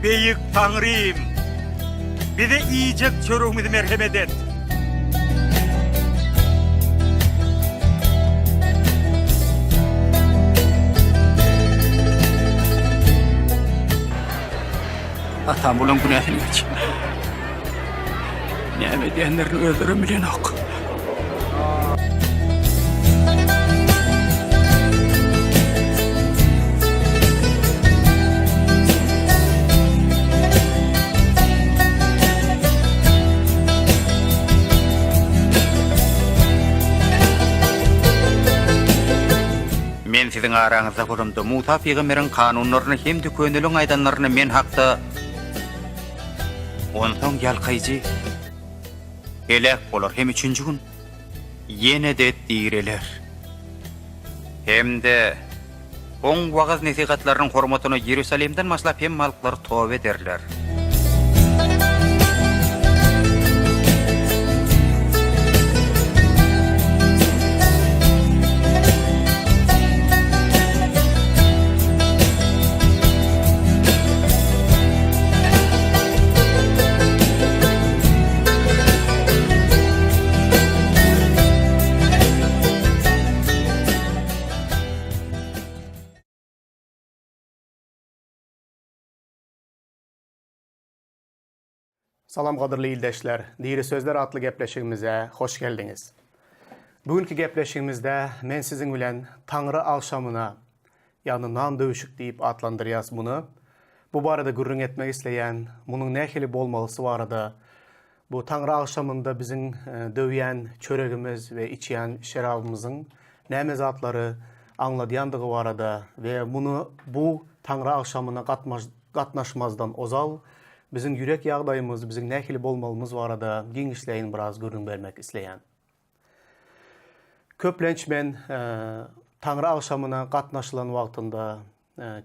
Beýik Taňrym! Bize iýjek çöregimizi merhemet et! Atam bulaň günäsini geç. Näme edýänlerini özlerem bilenok. Men siziň araňyzda bolamda, Musa pygamberiň kanunlaryny hem-de köneliň aýdanlaryny men hakda Onsoň ýalkaýjy heläk bolar hem üçünji gün ýene-de direler. Hem-de Oň wagyz-nesihatlarynyň hormatyna Iýerusalimden başlap hemme halklar toba ederler. Salam gadyrly ildeşler, Diri sözler atly gepleşigimize hoş geldiňiz. Bu günki gepleşigimizde men siziň bilen Taňry agşamyna, ýagny nan döwüşik diýip atlandyrýas muny, bu barada gürrüň etmek isleýän, munuň nähili bolmalysy barada, bu Taňry agşamynda biziň döwýän çöregimiz we içýän şerabymyzyň näme zatlary aňladýandygy barada we muny bu Taňry agşamyna gatnaşmazdan ozal biziň ýürek ýagdaýymyz, biziň nähili bolmalymyz barada giňişleýin biraz gürrüň bermek isleýän. Köplenç men Taňry agşamyna gatnaşylan wagtynda,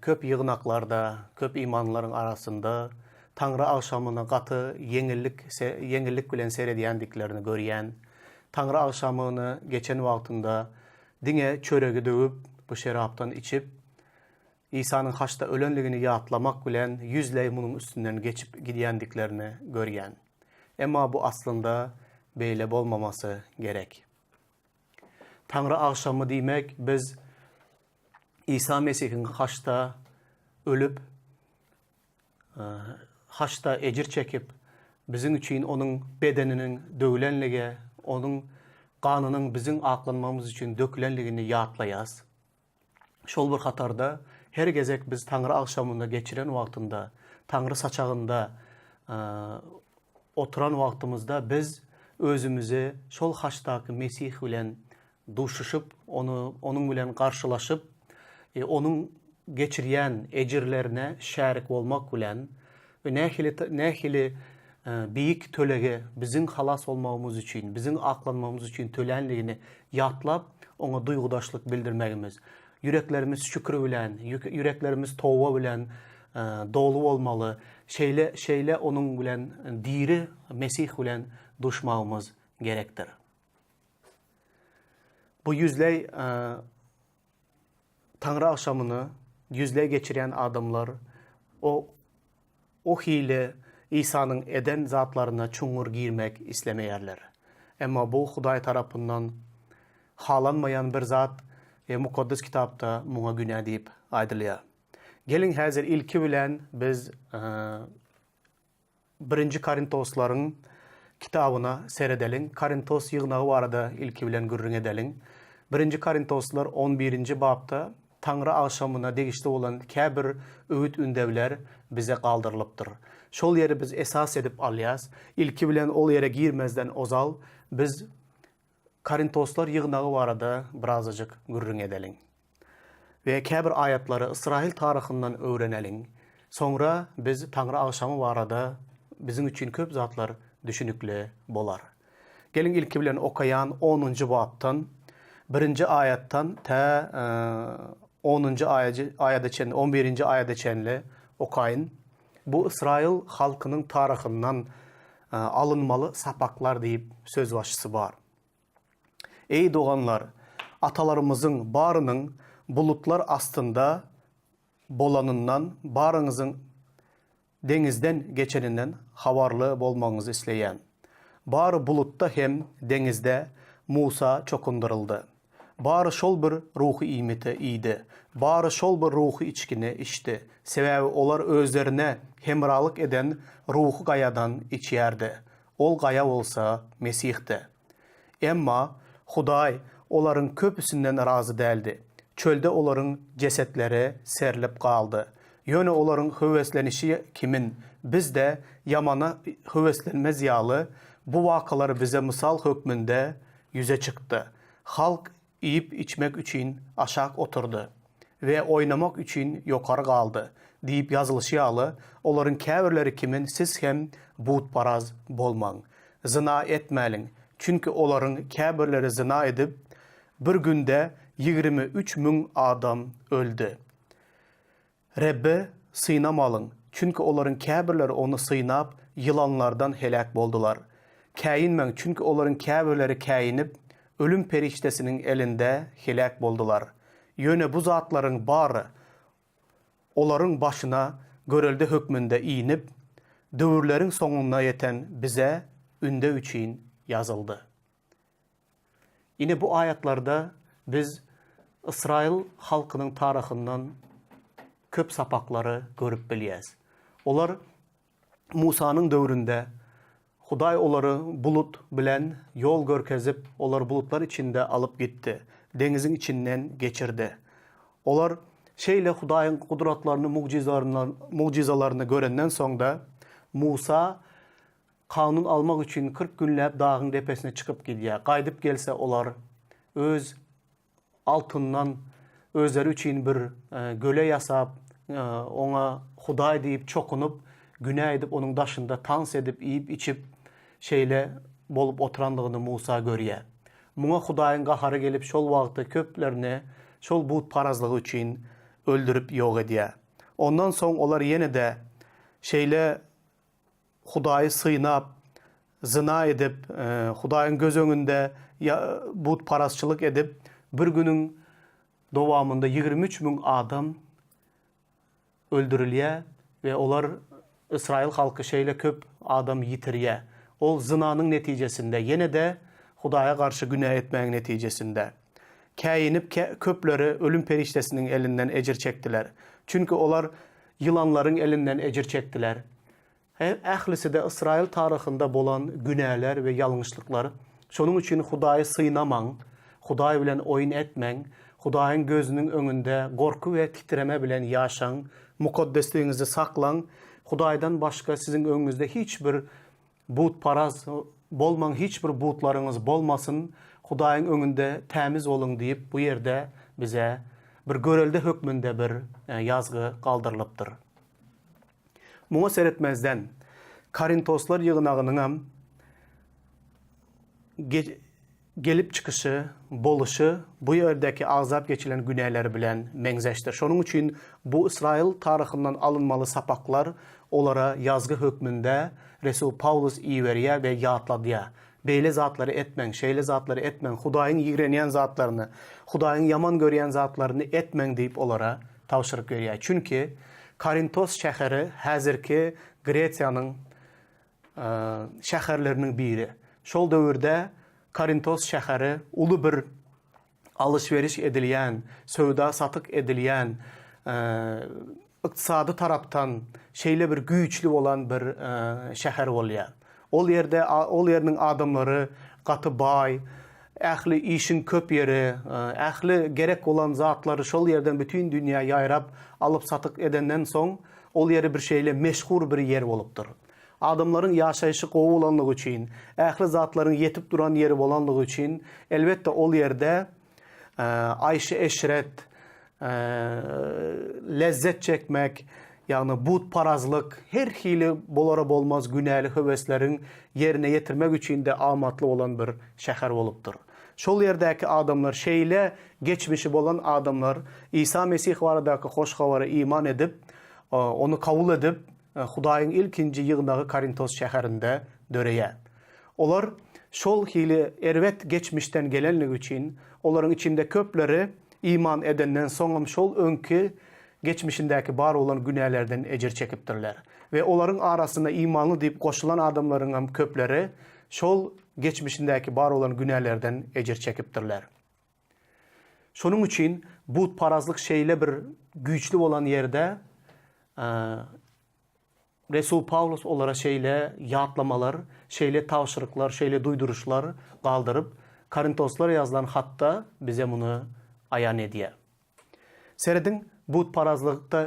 köp ýygnaklarda, köp imanlylaryň arasynda Taňry agşamyna gaty ýeňillik ýeňillik bilen seredýändiklerini görýän. Taňry agşamyny geçen wagtynda diňe çöregi döwüp, bu şerapdan içip, Isanyň haçda ölenligini ýatlamak bilen ýüzleý munuň üstünden geçip gidýändiklerini görýän. Emma bu aslynda beýle bolmamasy gerek. Taňry agşamy diýmek biz Isa Mesihiň haçda ölüp, haçda ejir çekip, biziň üçin onuň bedeniniň döwlenligi, onuň ganynyň biziň aklanmagymyz üçin dökülenligini ýatlaýas. Şol bir hatarda her gezek biz Taňry agşamyny geçiren wagtynda, Taňry saçagynda oturan wagtymyzda biz özümizi şol haçdaky Mesih bilen duşuşyp, ony onuň bilen garşylaşyp, onuň geçirýän ejirlerine şärik bolmak bilen we nähili nähili beýik tölegi biziň halas bolmagymyz üçin, biziň aklanmagymyz üçin tölänligini ýatlap, oňa duýgudaşlyk bildirmegimiz, ýüreklerimiz şükür bilen, ýüreklerimiz toba bilen doly bolmaly, şeýle şeýle onuň bilen diri Mesih bilen duşmagymyz gerekdir. Bu ýüzleý Taňry agşamyny ýüzleý geçirýän adamlar o o hili Isanyň eden zatlaryna çuňňur girmek islemeýärler. Emma bu Hudaý tarapyndan halanmaýan bir zat we Mukaddes Kitapda muňa günä diýip aýdylýar. Geliň häzir ilki bilen biz Birinji Korintoslaryň kitabyna seredeliň. Korintos ýygnagy barada ilki bilen gürrüň edeliň. Birinji Korintoslar on birinji bapda Taňry agşamyna degişli bolan käbir öwüt-ündewler bize galdyrylypdyr. Şol ýeri biz esas edip alýas. Ilki bilen ol ýere girmezden ozal biz Korintoslar ýygnagy barada birazajyk gürrüň edeliň. We käbir aýatlary Ysraýyl taryhyndan öwreneliň. Soňra biz Taňry agşamy barada biziň üçin köp zatlar düşünikli bolar. Geliň ilki bilen okaýan onunjy bapdan, birinji aýatdan tä onunjy aýada çenli, on birinji aýada çenli okaýyn. Bu Ysraýyl halkynyň taryhyndan alynmaly sapaklar diýip sözbaşysy bar. Eý doganlar, atalarymyzyň barynyň bulutlar astynda bolanyndan baryňyzyň. deňizden geçeninden habarly bolmagyňyzy isleýän. Bary bulutda hem deňizde Musa çokundyryldy. Bary şol bir ruhy iýmiti iýdi. Bary şol bir ruhy içgini içdi. Sebäbi olar özlerine hemralyk eden ruhy gaýadan içýärdi. Ol gaýa bolsa Mesihdi. Emma Hudaý olaryň köpüsinden razy däldi. Çölde olaryň jesetleri serlip galdy. Ýöne olaryň höweslenişi kimin, biz-de ýamana höweslenmez ýaly, bu wakalar bize mysal hökmünde ýüze çykdy. Halk iýip-içmek üçin aşak oturdy we oýnamak üçin ýokary galdy diýip ýazylyşy ýaly, olaryň käbirleri kimin siz hem butparaz bolmaň. Zyna etmäliň, çünki olaryň käbirleri zyna edip, bir günde 23 müň adam öldi. Rebbi synamalyň, çünki olaryň käbirleri Ony synap, ýylanlardan heläk boldular. Käýinmäň, çünki olaryň käbirleri käýinip, ölüm perişdesiniň elinde heläk boldular. Ýöne bu zatlaryň bary olaryň başyna görelde hökmünde inip, döwürleriň soňuna ýeten bize ündew üçin ýazyldy. Ine bu aýatlarda biz Ysraýyl halkynyň taryhyndan köp sapaklary görüp bilýäs. Olar Musanyň döwründe Hudaý olary bulut bilen ýol görkezip, olary bulutlar içinde alyp gitdi, deňiziň içinden geçirdi. Olar şeýle Hudaýyň gudratlaryny, mugjyzalaryny görenden soň-da, Musa Kanun almak üçin 40 günläp dagyň depesine çykyp gidýär. Gaýdyp gelse olar öz altyndan özleri üçin bir göle ýasap, oňa Hudaý diýip çokunyp, günä edip onuň daşynda tans edip, iýip-içip, şeýle bolup oturandygyny Musa görýär. Muňa Hudaýyň gahary gelip şol wagtda köplerini şol butparazlygy üçin öldürip ýok edýär. Ondan soň olar ýene-de şeýle Hudaýy synap, zyna edip, Hudaýyň göz öňünde butparazçylyk edip, bir günüň dowamynda 23 müň adam öldürilýär we olar Ysraýyl halky şeýle köp adam ýitirýär. Ol zynanyň netijesinde, ýene-de Hudaýa garşy günä etmäň netijesinde. Käýinip köpleri ölüm perişdesiniň elinden ejir çekdiler. Çünki olar ýylanlaryň elinden ejir çekdiler. Ählisi-de Ysraýyl taryhynda bolan günäler we ýalňyşlyklar. Şonuň üçin Hudaýy synamaň, Hudaý bilen oýun etmäň, Hudaýyň gözüniň öňünde gorky we titreme bilen ýaşaň, mukaddesligiňizi saklaň, Hudaýdan başga siziň öňüňizde hiç bir Butparaz bolmaň, hiç bir butlaryňyz bolmasyn, Hudaýyň öňünde tämiz boluň diýip, bu ýerde bize bir görelde hökmünde bir ýazgy galdyrylypdyr. Muňa seretmezden, Korintoslar ýygnagynyňam Gelip çykyşy, boluşy bu ýerdäki agzap geçilen günäler bilen meňzeşdir. Şonuň üçin bu Ysraýyl taryhyndan alynmaly sapaklar olara ýazgy hökmünde resul Pawlus iberýär we ýatladýar. Beýle zatlary etmäň, şeýle zatlary etmäň, Hudaýyň ýigrenýän zatlaryny, Hudaýyň ýaman görýän zatlaryny etmäň diýip olara tabşyryk berýär. Çünki Korintos şäheri häzirki Gresiýanyň şäherleriniň biri. Şol döwürde Korintos şäheri uly bir alyş-beriş edilýän, söwda-satyk edilýän, ykdysady tarapdan şeýle bir güýçli bolan bir şäher bolýar. Ol ýerde ol ýeriniň adamlary gaty baý, ähli işiň köp ýeri, ähli gerek bolan zatlary şol ýerden bütin dünýä ýaýrap alyp-satyk edenden soň, Ol ýeri bir şeýle meşhur bir ýer bolupdyr. Adamlaryň ýaşaýşy gowy bolanlygy üçin, ähli zatlaryň ýetip duran ýeri bolanlygy üçin, elbetde ol ýerde aýşy-eşret, lezzet çekmek, ýagny butparazlyk, her hili bolara-bolmaz günäli höwesleriň ýerine ýetirmek üçin-de amatly bolan bir şäher bolupdyr. Şol ýerdäki adamlar şeýle geçmişi bolan adamlar Isa Mesih baradaky hoş habara iman edip, ony kabul edip, Hudaýyň ilkinji ýygnagy Korintos şäherinde döreýär. Olar şol hili erbet geçmişden gelenligi üçin, olaryň içinde köpleri iman edenden soňam şol öňki geçmişindäki bar bolan günälerden ejir çekipdirler. We olaryň arasynda imanly diýip goşulan adamlaryňam köpleri şol geçmişindäki bar bolan günälerden ejir çekipdirler. Şonuň üçin butparazlyk şeýle bir güýçli bolan ýerde Resul Pawlus olara şeýle ýatlamalar, şeýle tabşyryklar, şeýle duýduryşlar galdyryp, Korintoslara ýazylan hatda bize muny aýan edýär. Serediň, butparazlykda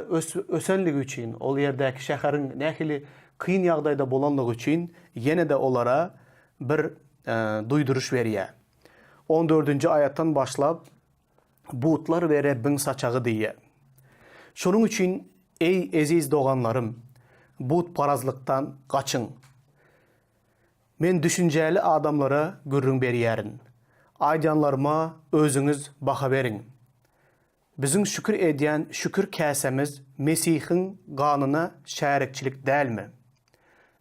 ösenligi üçin, ol ýerdäki şäheriň nähili kyn ýagdaýda bolanlygy üçin ýene-de olara bir duýduryş berýär. On dördünji aýatdan başlap, Butlar we Rebbiň saçagy diýýär. Şonuň üçin, eý, eziz doganlarym, butparazlykdan gaçyň. Men düşünjeli adamlara gürrüň berýärin. Aýdýanlaryma özüňiz baha beriň. Biziň şükür edýän şükür käsämiz Mesihiň ganyna şärikçilik dälmi?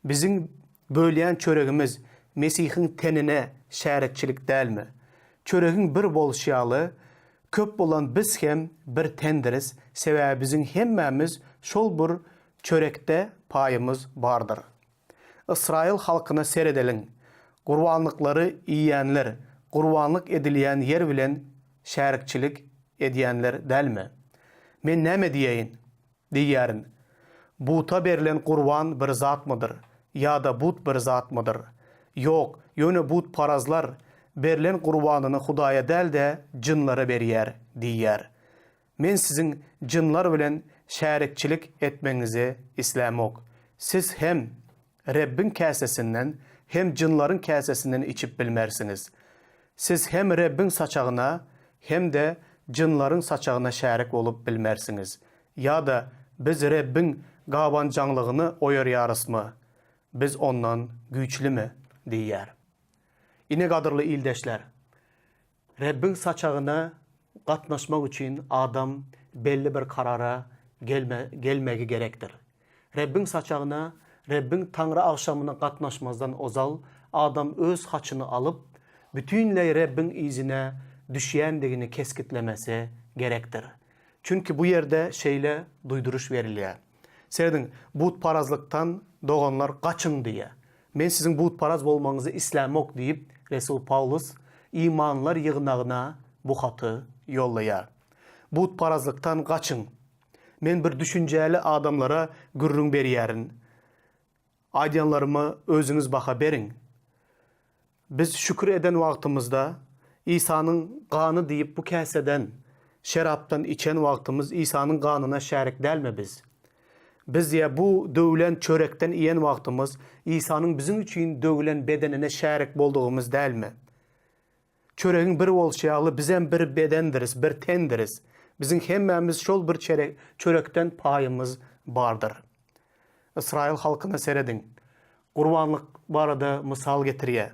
Biziň bölýän çöregimiz Mesihiň tenine şärikçilik dälmi? Çöregiň bir bolşy ýaly, köp bolan biz hem bir tendiris, sebäbi biziň hemmämiz şol bir çörekde paýymyz bardyr. Ysraýyl halkyna seredeliň, gurbanlyklary iýýänler gurbanlyk edilýän ýer bilen şärikçilik edýänler dälmi? Men näme diýeýin? Diýýärin. Buta berlen gurban bir zatmydyr ýa-da but bir zatmydyr? Ýok, ýöne butparazlar berlen gurbanyny Hudaýa däl-de, jynlara berýär diýýär. Men siziň jynlar bilen şärikçilik etmegiňizi islämok. Siz hem Rebbiň käsesinden, hem jynlaryň käsesinden içip bilmersiňiz. Siz hem Rebbiň saçagyna, hem-de jynlaryň saçagyna şärik bolup bilmersiňiz. Ýa-da biz Rebbiň gabanjaňlygyny oýarýarysmy? Biz Ondan güýçlimi? diýýär. Ine, gadyrly ildeşler, Rebbiň saçagyna gatnaşmak üçin adam belli bir karara gelme, gelmegi gerekdir. Rebbiň saçagyna, Rebbiň Taňry agşamyna gatnaşmazdan ozal adam öz haçyny alyp, bütinleý Rebbiň yzyna düşýändigini kesgitlemesi gerekdir. Çünki bu ýerde şeýle duýduryş berilýär. Serediň, butparazlykdan, doganlar, gaçyň diýýär. Men siziň butparaz bolmagyňyzy islämok diýip, resul Pawlus imanlylar ýygnagyna bu haty ýollaýar. Butparazlykdan gaçyň. Men bir düşünjeli adamlara gürrüň berýärin. Aýdýanlaryma özüňiz baha beriň. Biz şükür eden wagtymyzda, Isanyň gany diýip bu käseden, şerapdan içen wagtymyz Isanyň ganyna şärik dälmi biz? Biz ýa bu döwlen çörekden iýen wagtymyz Isanyň biziň üçin döwlen bedenine şärik boldugymyz dälmi? Çöregiň bir bolşy ýaly bizem bir bedendiris, bir tendiris. Biziň hemmämiz şol bir çörekden paýymyz bardyr. Ysraýyl halkyna serediň. Gurbanlyk barada mysal getirýär.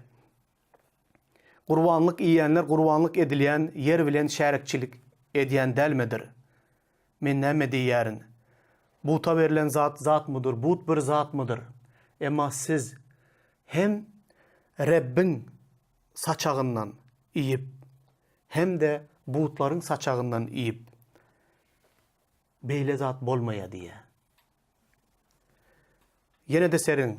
Gurbanlyk iýenler gurbanlyk edilýän ýer bilen şärikçilik edýän dälmidir? Men näme diýýärin? Buta berlen zat zatmydyr, but bir zatmydyr? Emma siz hem Rebbiň saçagyndan iýip, hem-de butlaryň saçagyndan iýip, beýle zat bolmaýar diýýär. Ýene-de seriň,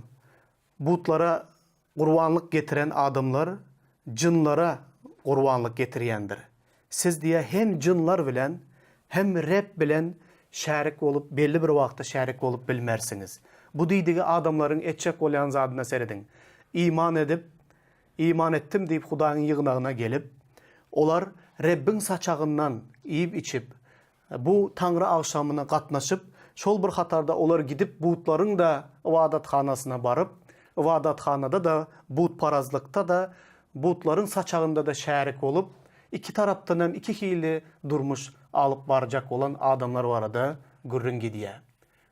butlara gurbanlyk getiren adamlar jynlara gurbanlyk getirýändir. Siz diýýär, hem jynlar bilen, hem Reb bilen şärik bolup, belli bir wagtda şärik bolup bilmersiňiz. Bu diýdigi adamlaryň etjek bolýan zadyna serediň. Iman edip, Iman etdim diýip Hudaýyň ýygnagyna gelip, olar Rebbiň saçagyndan iýip-içip, bu Taňry agşamyna gatnaşyp, şol bir hatarda olar gidip butlaryň-da ybadathanasyna baryp, ybadathanada-da, butparazlykda-da, butlaryň saçagynda-da şärik bolup, iki tarapdanam iki hili durmuş alyp barjak bolan adamlar barada gürrüň gidýär.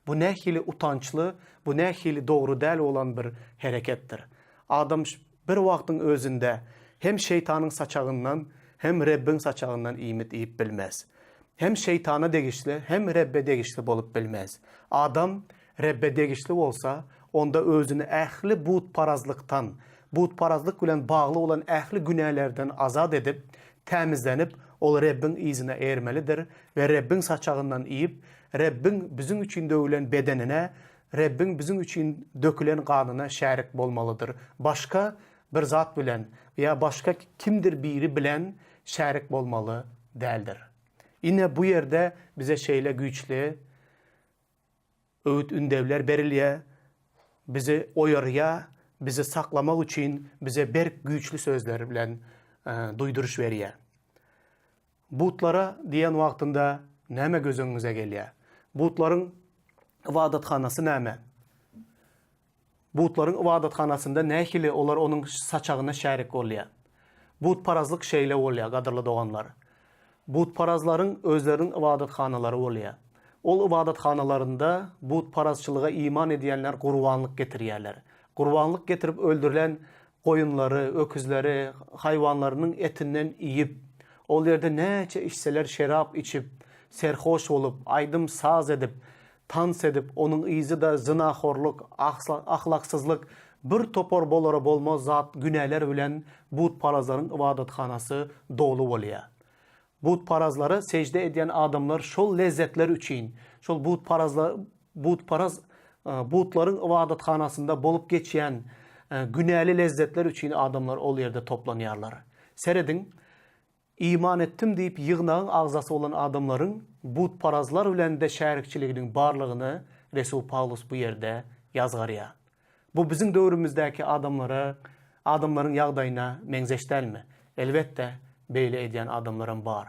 Bu nähili utançly, bu nähili dogry däl bolan bir hereketdir. Adam bir wagtyň özünde hem şeýtanyň saçagyndan, hem Rebbiň saçagyndan iýmit iýip bilmez. Hem şeýtana degişli, hem Rebbe degişli bolup bilmez. Adam Rebbe degişli bolsa, onda özüni ähli butparazlykdan, butparazlyk bilen bagly bolan ähli günälerden azat edip, tämizlenip, ol Rebbiň yzyna ermelidir we Rebbiň saçagyndan iýip, Rebbiň biziň üçin döwülen bedenine. Rebbiň biziň üçin dökülen ganyna şärik bolmalydyr. Başga bir zat bilen ýa başga kimdir biri bilen şärik bolmaly däldir. Ine bu ýerde bize şeýle güýçli öwüt-ündewler berilýär, bizi oýarýar, bizi saklamak üçin bize berk güýçli sözler bilen duýduryş berýär. Butlara diýen wagtynda näme göz öňüňize gelýär? Butlaryň ybadathanasy näme? Butlaryň ybadathanasynda nähili olar onuň saçagyna şärik bolýar? Butparazlyk şeýle bolýar, gadyrly doganlar. Butparazlaryň özleriniň ybadathanalary bolýar. Ol ybadathanalarynda butparazçylyga iman edýänler gurbanlyk getirýärler. Gurbanlyk getirip öldürilen goýunlary, öküzleri, haýwanlarynyň etinden iýip, ol ýerde näçe içseler şerap içip, serhoş bolup, aýdym-saz edip, tans edip, onuň yzy-da zynahorlyk, ahlaksyzlyk, bir topar bolara bolmaz zat günäler bilen butparazlaryň ybadathanasy doly bolýar. Butparazlara sežde edýän adamlar şol lezzetler üçin, şol butparazlar butparaz butlaryň ybadathanasynda bolup geçýän günäli lezzetler üçin adamlar ol ýerde toplanýarlar. Serediň, iman etdim diýip ýygnagyň agzasy bolan adamlaryň butparazlar bilen-de şärikçiliginiň barlygyny resul Pawlus bu ýerde ýazgarýar. Bu biziň döwrümizdäki adamlara, adamlaryň ýagdaýyna meňzeş dälmi? Elbetde, beýle edýän adamlaram bar.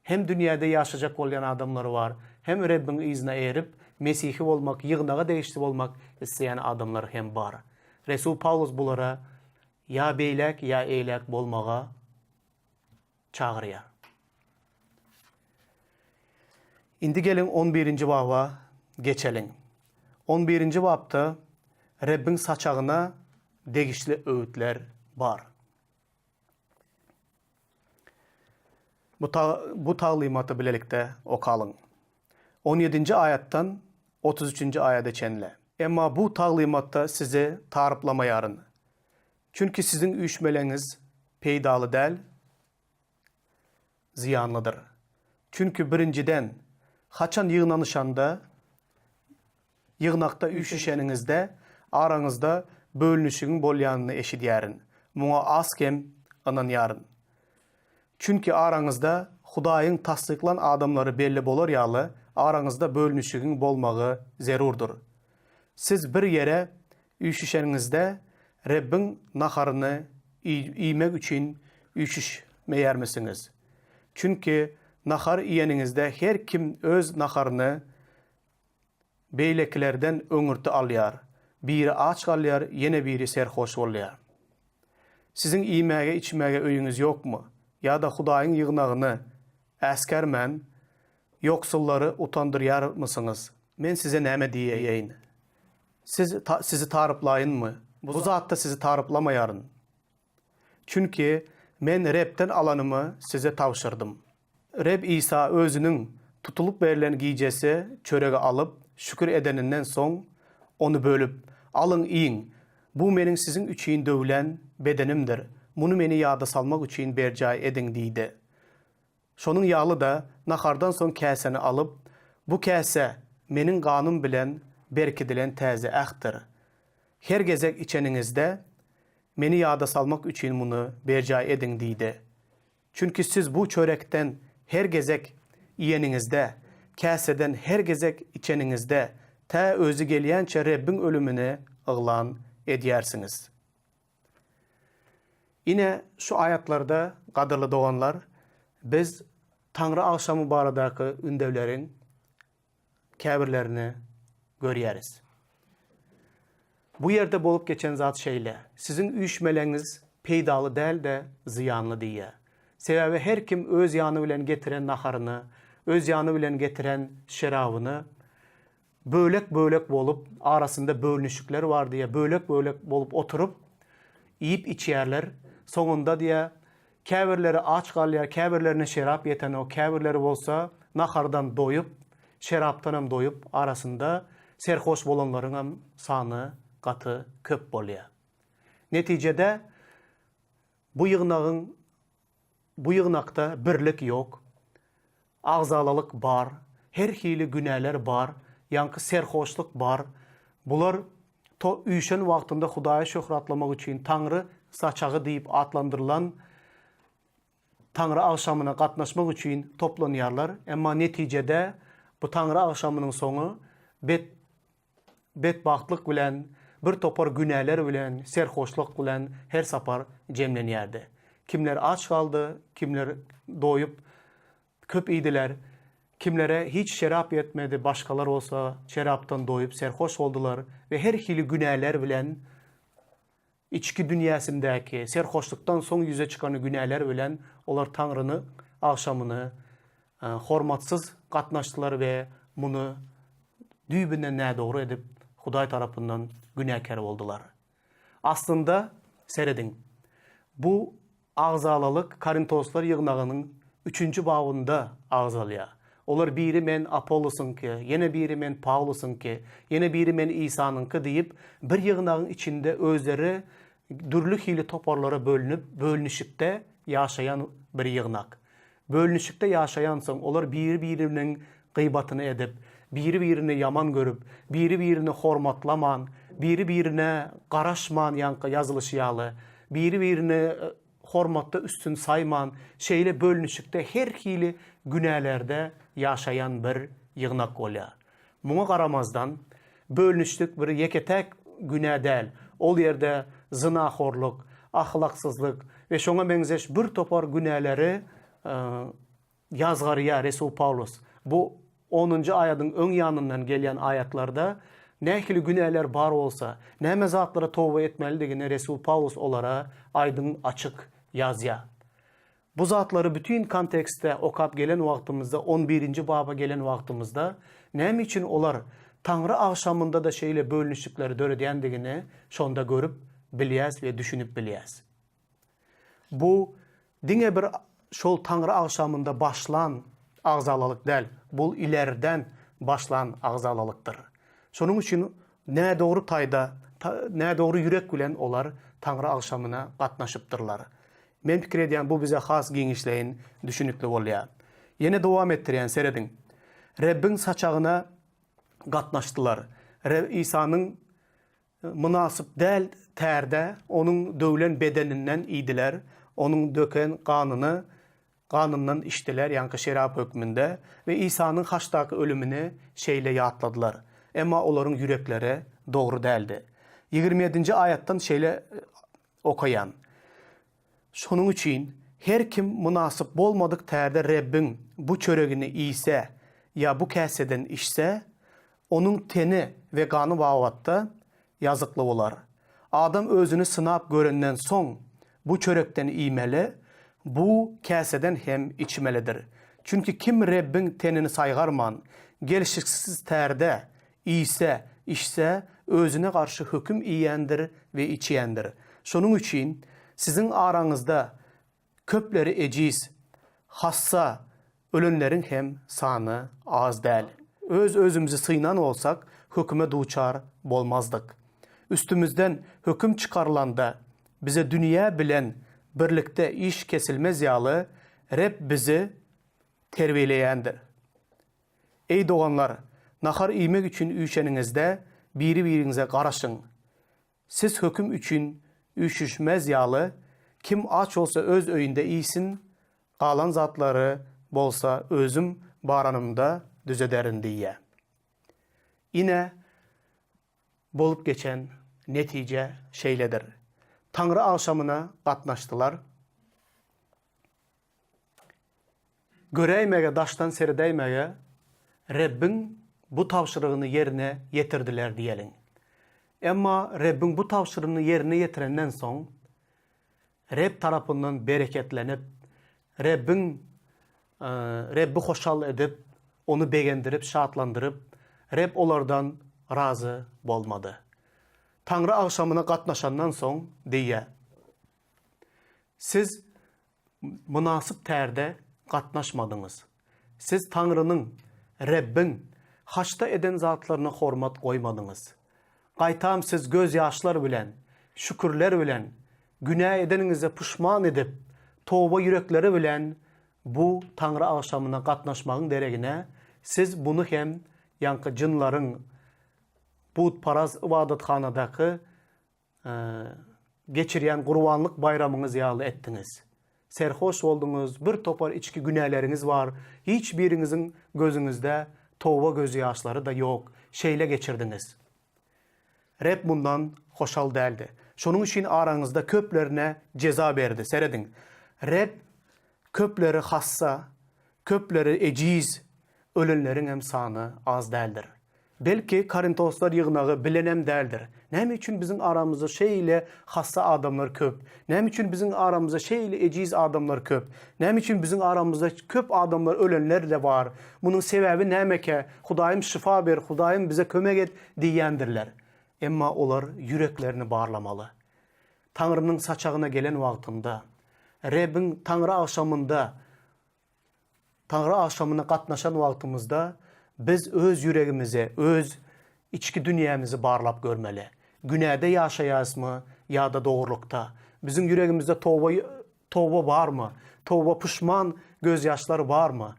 Hem dünýäde ýaşajak bolýan adamlar bar, hem Rebbiň yzyna eýerip, mesihi bolmak, ýygnaga degişli bolmak isleýän adamlar hem bar. Resul Pawlus bulara ýa beýläk, ýa eýläk bolmaga çagyrýar. Indi geliň on birinji baba geçeliň. On birinji bapda Rebbiň saçagyna degişli öwütler bar. Bu, bu taglymaty bilelikde okalyň. On ýedinji aýatdan 33-nji aýada çenli. Emma bu taglymatda sizi taryplamaýaryn. Çünki siziň üýşmeleňiz peýdaly däl, zyýanlydyr. Çünki birinjiden, haçan ýygnanyşanda, ýygnakda üýşüşeniňizde, araňyzda bölünişigiň bolýanyny eşidýärin. Muňa az-kem ynanýaryn. Çünki araňyzda Hudaýyň tassyklan adamlary belli bolar ýaly, araňyzda bölünişigiň bolmagy zerurdyr. Siz bir ýere üýşüşeniňizde, Rebbiň naharyny iýmek üçin üýşüşmeýärmisiňiz? Çünki nahar iýeniňizde her kim öz naharyny beýlekilerden öňürti alýar, biri aç galýar, ýene biri serhoş bolýar. Siziň iýmäge-içmäge öýüňiz ýokmy? Ýa-da Hudaýyň ýygnagyny äsgermän, ýoksullary utandyrýarmysyňyz? Men size näme diýeýin? Siz, sizi taryplaýynmy? Bu zatda sizi taryplamaýaryn. Çünki men Rebden alanymy size tabşyrdym. Reb Isa Özüniň tutulyp berlen gijesi çöregi alyp, şükür edeninden soň, ony bölüp, Alyň, iýiň, bu Meniň siziň üçin döwlen bedenimdir, muny Meni ýada salmak üçin berjaý ediň diýdi. Şonuň ýaly-da, nahardan soň käsäni alyp, Bu käse Meniň ganym bilen berkidilen täze ähtdir. Her gezek içeniňizde, Meni ýada salmak üçin muny berjaý ediň diýdi. Çünki siz bu çörekden her gezek iýeniňizde, käseden her gezek içeniňizde, tä Özi gelýänçä Rebbiň ölümini yglan edýärsiňiz. Ine, şu aýatlarda, gadyrly doganlar, biz Taňry agşamy baradaky ündewleriň käbirlerini görýäris. Bu ýerde bolup geçen zat şeýle, siziň üýşmeleňiz peýdaly däl-de, zyýanly diýýär. Sebäbi her kim öz ýany bilen getiren naharyny, öz ýany bilen getiren şerabyny Bölek-bölek bolup, arasynda bölünişikler bar diýýär, bölek-bölek bolup oturyp, iýip-içýärler. Soňunda diýýär, käbirleri aç galýar, käbirlerine şerap ýetenok, käbirleri bolsa nahardan doýup, şerapdanam doýup, arasynda serhoş bolanlaryňam sany gaty köp bolýar. Netijede, bu ýygnagyň Bu ýygnakda birlik ýok. Agzalalyk bar, her hili günäler bar, ýaňky serhoşlyk bar. Bular to üýşen wagtynda Hudaýy şöhratlamak üçin Taňry saçagy diýip atlandyrylan Taňry agşamyna gatnaşmak üçin toplanýarlar. Emma netijede bu Taňry agşamynyň soňy bet betbagtlyk bilen, bir topar günäler bilen, serhoşlyk bilen her sapar jemlenýärdi. Kimler aç galdy, kimler doýup köp iýdiler, kimlere hiç şerap ýetmedi, başgalar bolsa şerapdan doýup serhoş boldular we her hili günäler bilen içki dünýäsindäki serhoşlykdan soň ýüze çykan günäler bilen olar Taňryny agşamyny hormatsyz gatnaşdylar we muny düýbünden nädogry edip, Hudaý tarapyndan günäkär boldular. Aslynda, serediň, bu agzalalyk Korintoslar ýygnagynyň üçünji babynda agzalýar. Olar biri men Apollosyňky, ýene biri men Pawlusyňky, ýene biri men Isanyňky diýip, bir ýygnagyň içinde özleri dürli hili toparlara bölünip, bölünişikde ýaşaýan bir ýygnak. Bölünişikde ýaşaýansoň, olar biri-biriniň gybatyny edip, biri-birini ýaman görüp, biri-birini hormatlaman, biri-birine garaşman ýaňky ýazylyşy ýaly, biri-birini hormatda üstün saýman, şeýle bölünişikde her hili günälerde ýaşaýan bir ýygnak bolýar. Muňa garamazdan, bölünişlik bir ýeke-täk günä däl, ol ýerde zynahorlyk, ahlaksyzlyk we şoňa meňzeş bir topar günäleri ýazgarýar Resul Pawlus. Bu onunjy aýadyň öň ýanyndan gelýän aýatlarda nähili günäler bar bolsa, näme zatlara toba etmelidigini Resul Pawlus olara aýdyň açyk ýazýar. Bu zatlary bütin kontekstde okap gelen wagtymyzda on birinji baba gelen wagtymyzda näme üçin olar Taňry agşamynda-da şeýle bölünişikleri döredýändigini şonda görüp bilýäs we düşünip bilýäs. Bu diňe bir şol Taňry agşamynda başlan agzalalyk däl, bul ilerden başlan agzalalykdyr. Şonuň üçin nädogry taýda, nädogry ýürek bilen olar Taňry agşamyna gatnaşypdyrlar. Men pikir edýän bu bize has giňişleýin düşünikli bolýar. Ýene dowam etdirýän serediň. Rebbiň saçagyna gatnaşdylar. Reb Isanyň mynasyp däl tärde onuň döwlen bedeninden iýdiler, onuň döken ganyny ganyndan içdiler, ýaňky şerap hökmünde we Isanyň haçdaky ölümini şeýle ýatladylar. Emma olaryň ýürekleri dogry däldi. 27-nji aýatdan şeýle Okaýan. Şonuň üçin her kim mynasyp bolmadyk tärde Rebbiň bu çöregini iýse ýa bu käseden içse, onuň teni we gany babatda ýazykly bolar. Adam özüni synap görenden soň, bu çörekden iýmeli, bu käseden hem içmelidir. Çünki kim Rebbiň tenini saýgarman, gelşiksiz tärde Iýse, içse, özüne garşy höküm iýýändir we içýändir. Şonuň üçin siziň araňyzda köpleri ejiz, hassa, ölenleriň hem sany az däl. Öz-özümizi synan bolsak, höküme duçar bolmazdyk. Üstümizden höküm çykarylanda, bize dünýä bilen birlikde iş kesilmez ýaly, Reb bizi terbiýeleýändir. Eý doganlar, nahar iýmek üçin üýşeniňizde, biri-biriňize garaşyň. Siz höküm üçin üýşüşmez ýaly, kim aç bolsa öz öýünde iýsin, galan zatlary bolsa özüm baranymda düzederin diýýär. Ine, bolup geçen netije şeýledir. Taňry agşamyna gatnaşdylar. Göräýmäge daşdan seredäýmäge Rebbiň bu tabşyrygyny ýerine ýetirdiler diýeliň. Emma Rebbiň bu tabşyrygyny ýerine ýetirenden soň, Reb tarapyndan bereketlenip, Rebbiň Rebbi hoşal edip, ony begendirip, şatlandyryp, Reb olardan razy bolmady. Taňry agşamyna gatnaşandan soň diýýär, Siz mynasyp tärde gatnaşmadyňyz. Siz Taňrynyň, Rebbiň, haçda eden zatlaryna hormat goýmadyňyz. Gaýtam siz gözýaşlar bilen, şükürler bilen, günä edeniňize puşman edip, toba ýürekleri bilen bu Taňry agşamyna gatnaşmagyň deregine, siz buny hem ýaňky jynlaryň. Butparaz ybadathanadaky geçirýän gurbanlyk baýramyňyz ýaly etdiňiz. Serhoş bolduňyz, bir topar içki günäleriňiz bar, hiç biriňiziň gözüňizde toba gözýaşlary-da ýok, şeýle geçirdiňiz. Reb mundan hoşal däldi. Şonuň üçin araňyzda köplerine jeza berdi. Serediň, Reb köpleri hassa, köpleri ejiz, ölenleriňem sany az däldir. Belki, korintoslar ýygnagy bilenem däldir. Näme üçin biziň aramyzda şeýle hassa adamlar köp? Näme üçin biziň aramyzda şeýle ejiz adamlar köp? Näme üçin biziň aramyzda köp adamlar ölenler-de bar? Munuň sebäbi nämekä? Hudaýym şyfa ber, Hudaýym bize kömek et diýýändirler. Emma olar ýüreklerini barlamaly. Taňrynyň saçagyna gelen wagtynda, Rebbiň Taňry agşamynda Taňry agşamyna gatnaşan wagtymyzda biz öz ýüregimizi, öz içki dünýämizi barlap görmeli. Günäde ýaşaýarysmy ýa-da dogrulykda? Biziň ýüregimizde toba toba barmy? Toba puşman gözýaşlary barmy?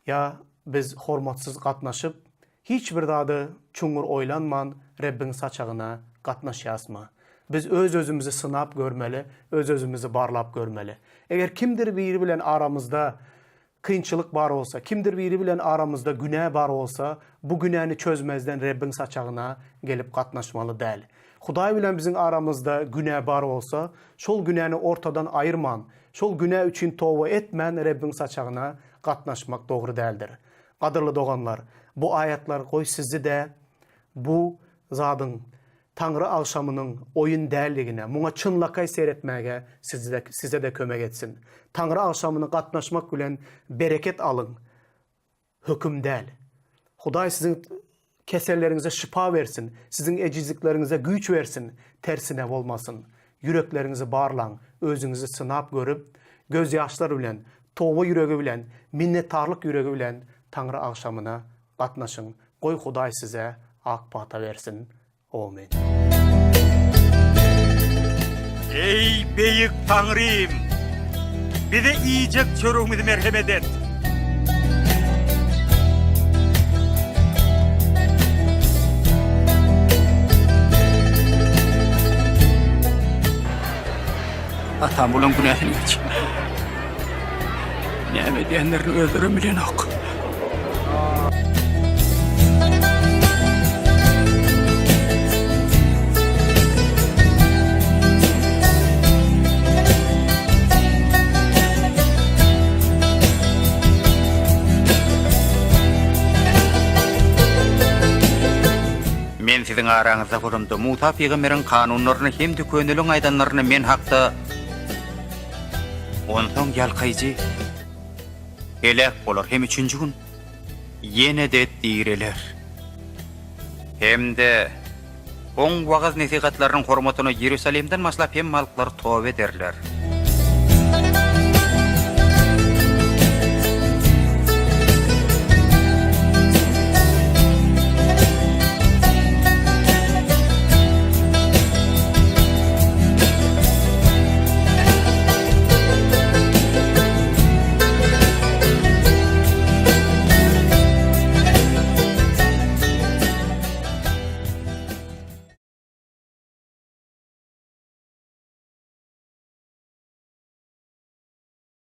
Ýa biz hormatsyz gatnaşyp, hiç bir zady çuňňur oýlanman Rebbiň saçagyna gatnaşýasmy? Biz öz-özümizi synap görmeli, öz-özümizi barlap görmeli. Eger kimdir biri bilen aramyzda kynçylyk bar bolsa, kimdir biri bilen aramyzda günä bar bolsa, bu günäni çözmezden Rebbiň saçagyna gelip gatnaşmaly däl. Hudaý bilen biziň aramyzda günä bar bolsa, şol günäni ortadan aýyrman, şol günä üçin toba etmän Rebbiň saçagyna gatnaşmak dogry däldir. Gadyrly doganlar, bu aýatlar goý sizi-de bu zadyň Taňry agşamynyň oýun däldigine, muňa çynlakaý seretmäge size-de kömek etsin. Taňry agşamyna gatnaşmak bilen bereket alyň, höküm däl. Hudaý siziň keselleriňize şypa bersin, siziň ejizlikleriňize güýç bersin, tersine bolmasyn. Ýürekleriňizi barlaň, özüňizi synap görüp, gözýaşlar bilen, toba ýüregi bilen, minnetdarlyk ýüregi bilen Taňry agşamyna gatnaşyň. Goý Hudaý size ak pata bersin. Omyn. Eý, beýik Taňrym! Bize iýjek çöregimizi merhemet et! Atam bulaň günäsini geç. Näme edýänlerini özlerem bilenok. Men siziň araňyzda bolamda, Musa pygamberiň kanunlaryny hem-de köneliň aýdanlaryny men hakda Onsoň ýalkaýjy heläk bolar hem üçünji gün ýene-de direler. Hem-de Oň wagyz-nesihatlarynyň hormatyna Iýerusalimden başlap hemme halklar toba ederler.